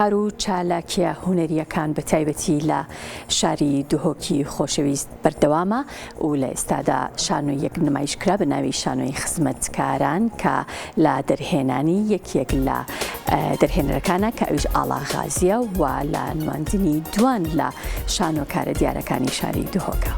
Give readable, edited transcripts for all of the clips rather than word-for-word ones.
کار و چالاکیە هونەرییەکان بە تایبەتی لە شاری دهۆکی خۆشەویست بەردەوامە و لە ئێستادا شانۆیەک نمایش کرا بە ناوی شانۆی خزمەتکاران کە لە دەرهێنانی یەکێک لە دەرهێنەرەکانە کە ئەویش ئاڵا غازیە و لە نواندنی دوان لە شانۆکارە دیارەکانی شاری دهۆکە.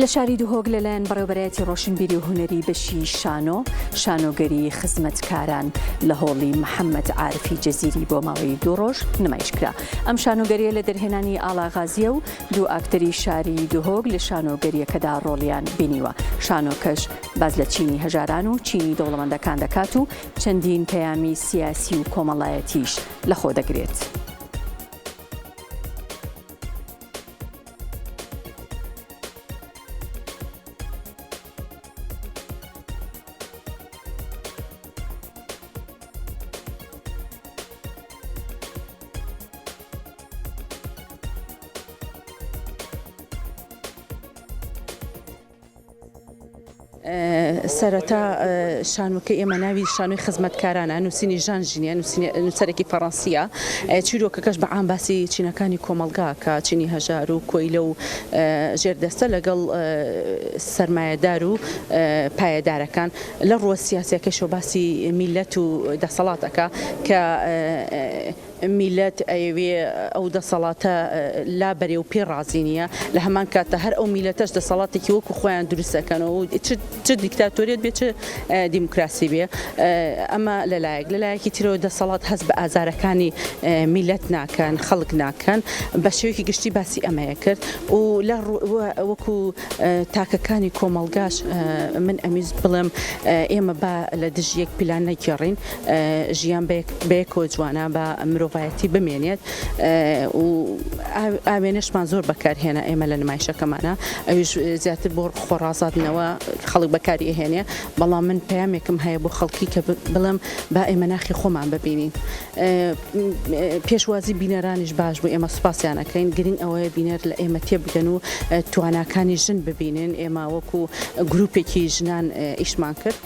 لە شاری دهۆک لەلایەن بەڕێوەبەرایەتی ڕۆشنبیری و هونەری بەشی شانۆ، شانۆگەری خزمەتکاران لە هۆڵی محەمەد عارفی جزیری بۆ ماوەی دوو ڕۆژ نمایش کرا. ئەم شانۆگەرییە لە دەرهێنانی ئاڵا غازییە و دوو ئاکتەری شاری دهۆک لە شانۆگەرییەکەدا ڕۆڵیان بینیوە. شانۆکەش باس لە چینی هەژاران و چینی دەوڵەمەندەکان دەکات و چەندین پەیامی سیاسی و کۆمەڵایەتیش لەخۆ دەگرێت. سەرەتا شانۆکەی ئێمە ناوی شانۆی خزمەتکارانە، نووسینی ژان ژینیە، نووسەرێکی فەڕەنسییە. چیرۆکەکەش بە عام باسی چینەکانی کۆمەڵگا کە چینی هەژار و کۆیلە و ژێردەستە لەگەڵ سەرمایەدار و پایەدارەکان. لە ڕووە سیاسییەکەیشەوە باسی میللەت و دەسەڵات ئەکا کە میللەت ئەیەوێ ئەو دەسەڵاتە لابەرێ و پێی ڕازی نییە، لە هەمان کاتدا هەر ئەو میللەتەش دەسەڵاتێکی وەکو خۆیان دروست ئەکەنەوە و چ چ دیکتاتۆریەت بێ چ دیموکراسی بێ ئەمە لە لایەک، لە لایەکی ترەوە دەسەڵات هەست بە ئازارەکانی میللەت ناکەن، خەڵک ناکەن، بە شێوەیەکی گشتی باسی ئەمەیە کرد و لە وەکو تاکەکانی کۆمەڵگاش من ئەمویست بڵێم ئێمە با لە دژ یەک پیلان نەگێڕین، ژیان بەیەکەوە جوانە با مرۆڤایەتی بمێنێت و ئاوێنەشمان زۆر بەکارهێنا ئێمە لە نمایشەکەمانە ئەویش زیاتر بۆ خۆڕازادنەوە خەڵک بەکاری ئەهێنێ بەڵام من پەیامێکم هەیە بۆ خەڵکی کە بڵێم با ئێمە ناخی خۆمان ببینین پێشوازی بینەرانیش باش بوو ئێمە سوپاسیان ئەکەین گرنگ ئەوەیە بینەر لە ئێمە تێبگەن و تواناکانی ژن ببینن ئێمە وەکو گروپێکی ژنان ئیشمان کرد.